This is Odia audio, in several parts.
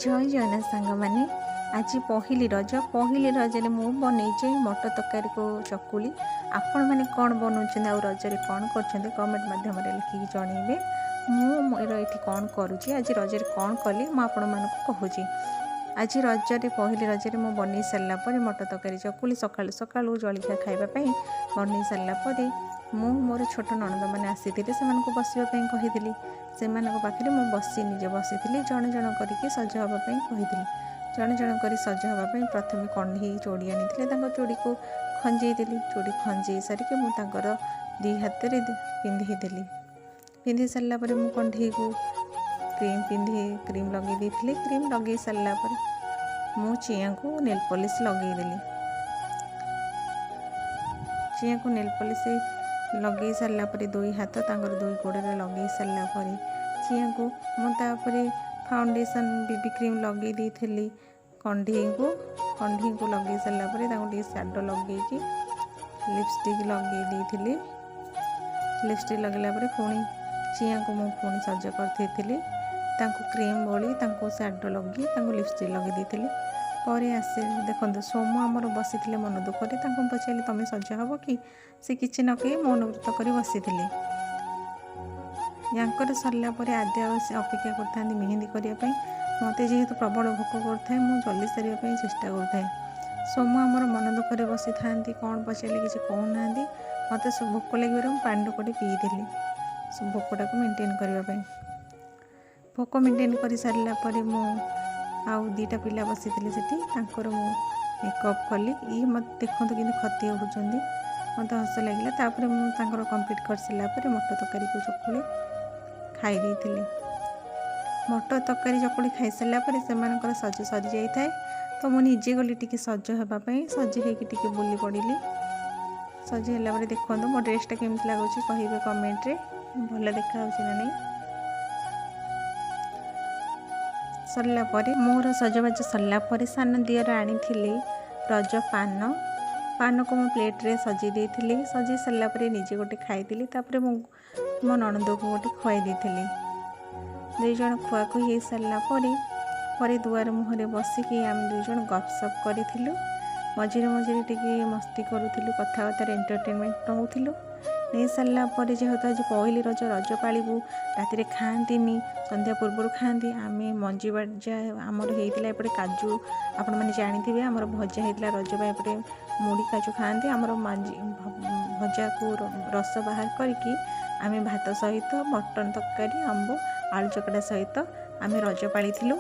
ଜୟ ଜଗନ୍ନାଥ ସାଙ୍ଗମାନେ। ଆଜି ପହିଲି ରଜ। ପହିଲି ରଜରେ ମୁଁ ବନେଇଛି ମଟର ତରକାରୀକୁ ଚକୁଳି। ଆପଣମାନେ କ'ଣ ବନାଉଛନ୍ତି ଆଉ ରଜରେ କ'ଣ କରୁଛନ୍ତି, କମେଣ୍ଟ ମାଧ୍ୟମରେ ଲେଖିକି ଜଣେଇବେ। ମୁଁ ମୋର ଏଇଠି କ'ଣ କରୁଛି, ଆଜି ରଜରେ କ'ଣ କଲି, ମୁଁ ଆପଣମାନଙ୍କୁ କହୁଛି। ଆଜି ରଜରେ, ପହିଲି ରଜରେ ମୁଁ ବନେଇ ସାରିଲା ପରେ ମଟର ତରକାରୀ ଚକୁଳି, ସକାଳୁ ସକାଳୁ ଜଳଖିଆ ଖାଇବା ପାଇଁ ବନେଇ ସାରିଲା ପରେ ମୁଁ ମୋର ଛୋଟ ନଣନ୍ଦମାନେ ଆସିଥିଲେ, ସେମାନଙ୍କୁ ବସିବା ପାଇଁ କହିଥିଲି। ସେମାନଙ୍କ ପାଖରେ ମୁଁ ବସି ନିଜେ ବସିଥିଲି। ଜଣେ ଜଣ କରିକି ସଜ ହେବା ପାଇଁ କହିଥିଲି। ଜଣେ ଜଣ କରି ସଜ ହେବା ପାଇଁ ପ୍ରଥମେ କଣ୍ଢେଇ ଚୁଡ଼ି ଆଣିଥିଲେ, ତାଙ୍କ ଚୁଡ଼ିକୁ ଖଞ୍ଜେଇ ଦେଲି। ଚୁଡ଼ି ଖଞ୍ଜେଇ ସାରିକି ମୁଁ ତାଙ୍କର ଦୁଇ ହାତରେ ପିନ୍ଧେଇ ଦେଲି। ପିନ୍ଧେଇ ସାରିଲା ପରେ ମୁଁ କଣ୍ଢେଇକୁ କ୍ରିମ୍ ପିନ୍ଧେଇ କ୍ରିମ୍ ଲଗେଇ ଦେଇଥିଲି। କ୍ରିମ୍ ଲଗେଇ ସାରିଲା ପରେ ମୁଁ ଚିଆଁକୁ ନେଲ୍ ପଲିସ୍ ଲଗେଇଦେଲି। ଚିଆଁକୁ ନେଲ୍ ପଲିସ୍ ଲଗେଇ ସାରିଲା ପରେ, ଦୁଇ ହାତ ତାଙ୍କର ଦୁଇ ଗୋଡ଼ରେ ଲଗେଇ ସାରିଲା ପରେ ଚିଆଁକୁ ମୁଁ ତାପରେ ଫାଉଣ୍ଡେସନ୍, ବିବି କ୍ରିମ୍ ଲଗେଇ ଦେଇଥିଲି କଣ୍ଢେଇଙ୍କୁ। କଣ୍ଢେଇଙ୍କୁ ଲଗେଇ ସାରିଲା ପରେ ତାଙ୍କୁ ଟିକେ ସ୍ୟାଡ଼ୋ ଲଗେଇକି ଲିପଷ୍ଟିକ୍ ଲଗେଇ ଦେଇଥିଲି। ଲିପଷ୍ଟିକ୍ ଲଗେଇଲା ପରେ ପୁଣି ଚିଆଁକୁ ମୁଁ ପୁଣି ସଜ କରିଦେଇଥିଲି। ତାଙ୍କୁ କ୍ରିମ୍ ବୋଳି, ତାଙ୍କୁ ସ୍ୟାଡ଼ୋ ଲଗେଇ, ତାଙ୍କୁ ଲିପଷ୍ଟିକ୍ ଲଗେଇ ଦେଇଥିଲି। ପରେ ଆସି ଦେଖନ୍ତୁ, ସୋମ ଆମର ବସିଥିଲେ ମନ ଦୁଃଖରେ। ତାଙ୍କୁ ପଚାରିଲି, ତୁମେ ସଜ ହେବ କି? ସେ କିଛି ନ କହି ମୌନବ୍ରତ କରି ବସିଥିଲେ। ୟାଙ୍କର ସରିଲା ପରେ ଆଦ୍ୟ ସେ ଅପେକ୍ଷା କରିଥାନ୍ତି ମେହେନ୍ଦି କରିବା ପାଇଁ। ମୋତେ ଯେହେତୁ ପ୍ରବଳ ଭୋକ କରୁଥାଏ, ମୁଁ ଜଲ୍ଦି ସାରିବା ପାଇଁ ଚେଷ୍ଟା କରୁଥାଏ। ସୋମ ଆମର ମନ ଦୁଃଖରେ ବସିଥାନ୍ତି। କ'ଣ ପଚାରିଲେ କିଛି କହୁନାହାନ୍ତି। ମୋତେ ଭୋକ ଲାଗିବାରୁ ମୁଁ ପାଣି ଢୋକଟେ ପିଇଦେଲି ଭୋକଟାକୁ ମେଣ୍ଟେନ୍ କରିବା ପାଇଁ। ଭୋକ ମେଣ୍ଟେନ୍ କରିସାରିଲା ପରେ ମୁଁ ଆଉ ଦୁଇଟା ପିଲା ବସିଥିଲେ ସେଠି, ତାଙ୍କର ମୁଁ ମେକଅପ୍ କଲି। ଇଏ ମୋତେ ଦେଖନ୍ତୁ କେମିତି ଖତି ହେଉଛନ୍ତି, ମୋତେ ହସ ଲାଗିଲା। ତାପରେ ମୁଁ ତାଙ୍କର କମ୍ପ୍ଲିଟ୍ କରିସାରିଲା ପରେ ମଟର ତରକାରୀକୁ ଚକୁଳି ଖାଇ ଦେଇଥିଲି। ମଟର ତରକାରୀ ଚକୁଳି ଖାଇସାରିଲା ପରେ ସେମାନଙ୍କର ସଜ ସରିଯାଇଥାଏ, ତ ମୁଁ ନିଜେ ଗଲି ଟିକେ ସଜ ହେବା ପାଇଁ। ସଜ ହେଇକି ଟିକେ ବୁଲି ପଡ଼ିଲି। ସଜ ହେଲା ପରେ ଦେଖନ୍ତୁ, ମୋ ଡ୍ରେସ୍ଟା କେମିତି ଲାଗୁଛି କହିବେ କମେଣ୍ଟରେ, ଭଲ ଦେଖାହେଉଛି ନା ନାହିଁ। ସରିଲା ପରେ, ମୋର ସଜବାଜ ସରିଲା ପରେ ସାନ ଦିଅର ଆଣିଥିଲେ ରଜ ପାନ। ପାନକୁ ମୁଁ ପ୍ଲେଟ୍ରେ ସଜେଇ ଦେଇଥିଲି। ସଜେଇ ସାରିଲା ପରେ ନିଜେ ଗୋଟେ ଖାଇଥିଲି। ତାପରେ ମୁଁ ମୋ ନଣନ୍ଦକୁ ଗୋଟେ ଖୁଆଇ ଦେଇଥିଲି। ଦୁଇ ଜଣ ଖୁଆଖୁଇ ହେଇସାରିଲା ପରେ ଦୁଆର ମୁହଁରେ ବସିକି ଆମେ ଦୁଇ ଜଣ ଗପସପ୍ କରିଥିଲୁ। ମଝିରେ ମଝିରେ ଟିକେ ମସ୍ତି କରୁଥିଲୁ, କଥାବାର୍ତ୍ତାରେ ଏଣ୍ଟରଟେନମେଣ୍ଟ ନେଉଥିଲୁ। ନେଇ ସାରିଲା ପରେ, ଯେହେତୁ ଆଜି ପହିଲି ରଜ, ରଜ ପାଳିବୁ, ରାତିରେ ଖାଆନ୍ତିନି, ସନ୍ଧ୍ୟା ପୂର୍ବରୁ ଖାଆନ୍ତି। ଆମେ ମଞ୍ଜି ଭଜା ଆମର ହେଇଥିଲା ଏପଟେ, କାଜୁ ଆପଣମାନେ ଜାଣିଥିବେ, ଆମର ଭଜା ହେଇଥିଲା ରଜ ପାଇଁ। ଏପଟେ ମୁଢ଼ି କାଜୁ ଖାଆନ୍ତି। ଆମର ମଞ୍ଜି ଭଜାକୁ ରସ ବାହାର କରିକି ଆମେ ଭାତ ସହିତ, ମଟନ୍ ତରକାରୀ, ଆମ୍ବ, ଆଳୁ ଚକଟା ସହିତ ଆମେ ରଜ ପାଳିଥିଲୁ।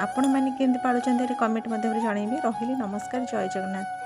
ଆପଣମାନେ କେମିତି ପାଳୁଛନ୍ତି କମେଣ୍ଟ ମାଧ୍ୟମରେ ଜଣାଇବେ। ରହିଲି, ନମସ୍କାର, ଜୟ ଜଗନ୍ନାଥ।